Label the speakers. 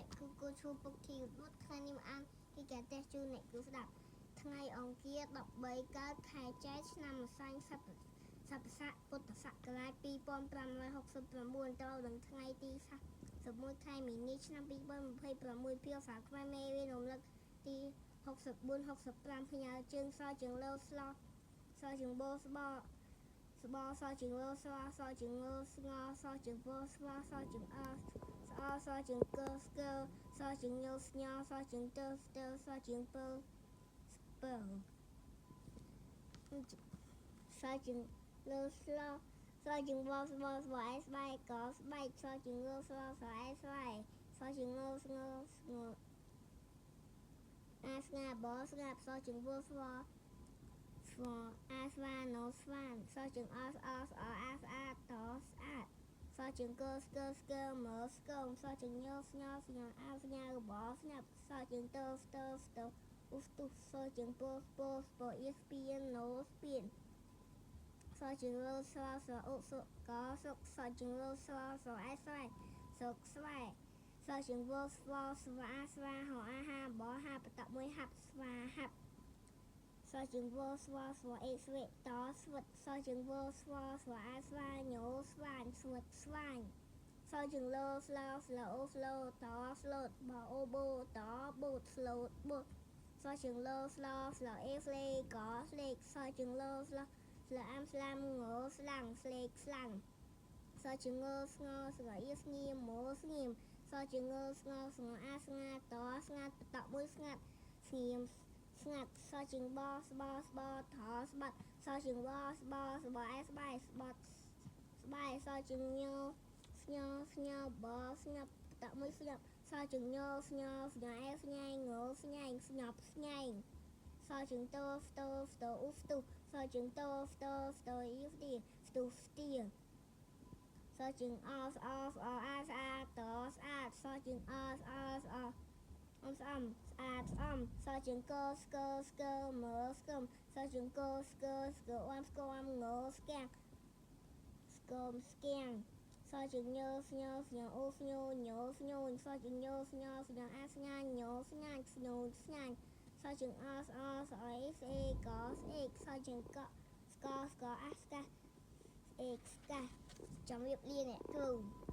Speaker 1: អ្នកគ្រូគូឈូពុកធីវុឌ្ឍថ្ងៃនេះមកអានគេកែតេជូនអ្នកគ្រូស្ដាប់ថ្ងៃអង្គារ13កើតខែចែកឆ្នាំម្សាញ់សប្សប្ស័កពុទ្ធសករាជ2569ត្រូវនឹងថ្ងៃទី31ខែមីនាឆ្នាំ2026ភាសាខ្មែរមេរៀនរំលឹកទី64 65ផ្ញើជើងសជើងលើស្លោសជើងបោស្បស្បសជើងលើស្វាសជើងលើស្ងសជើងបស្វាសជើងអស្អសជើងកើស្កើសជើងញស្ញសជើងតស្តសជើងពស្ពសជើងលើស្លោសជើងបស្បស្បស្បែកស្បែកសជើងលើស្លោស្អស្បែសជើងលើស្ងស្ងអាស្ងាបស្ងាសជើងវស្វស្វអាស្វាណូស្វានសជើងអស្អស្អអាស្អាតតស្អាតសជើងកើស្កើស្កើមើស្កើសជើងញស្ញស្ញអាស្ញាបស្ញាសជើងតស្តស្តឧស្ទុសជើងពស្ពស្ពអ៊ីស្ពីនណូស្ពីនសជើងលើស្វាស្ឧសុកសុកសជើងលើស្វាស្អស្វែសុកស្វែសជើងវស្វស្វាស្វាហអាហាបហាបតមួយហាប់ស្វាហាប់ សជើងវស្វស្វអេស្វេតស្វិតសជើងវស្វស្វអាស្វាញោស្វាញស្វិតស្វាញសជើងលោស្លោស្លោអូស្លោតស្លូតបអូបូតបូតស្លូតបូតសជើងលោស្លោស្លោអេស្លេកស្លេកសជើងលោស្លោស្លោអាំស្លាំងស្លាំងស្លេកស្លាំងសជើងងស្ងស្ងអ៊ីស្ងៀមមស្ងៀមសជើងងស្ងស្ងអាស្ងាតស្ងាត់បតមួយស្ងាត់ស្ងៀម ស្ងាត់សជើងបស្បស្បថស្បាត់សជើងវស្បស្បអេស្បែស្បត់ស្បែសជើងញស្ញស្ញបស្ញាប់តមួយស្ញាប់សជើងញស្ញស្ញអេស្ញែងងស្ញែងស្ញាប់ស្ញែងសជើងតស្តស្តឧស្ទុសជើងតស្តស្តអ៊ីស្ទីស្ទុស្ទីសជើងអស្អស្អអាស្អាតស្អាតសជើងអស្អស្អ អំស្អំស្អាតស្អំសជើងកស្កស្កមើស្កឹមសជើងកស្កស្កអមស្គមងស្កាំងស្គមស្កាំងសជើងញស្ញស្ញអូស្ញញស្ញសជើងញស្ញស្ញអាស្ញាញស្ញាស្ញស្ញាសជើងអស្អស្អអេស្អេកស្អេកសជើងកស្កស្កអាស្កាអេកស្កាជំរាបលាអ្នកគ្រូ។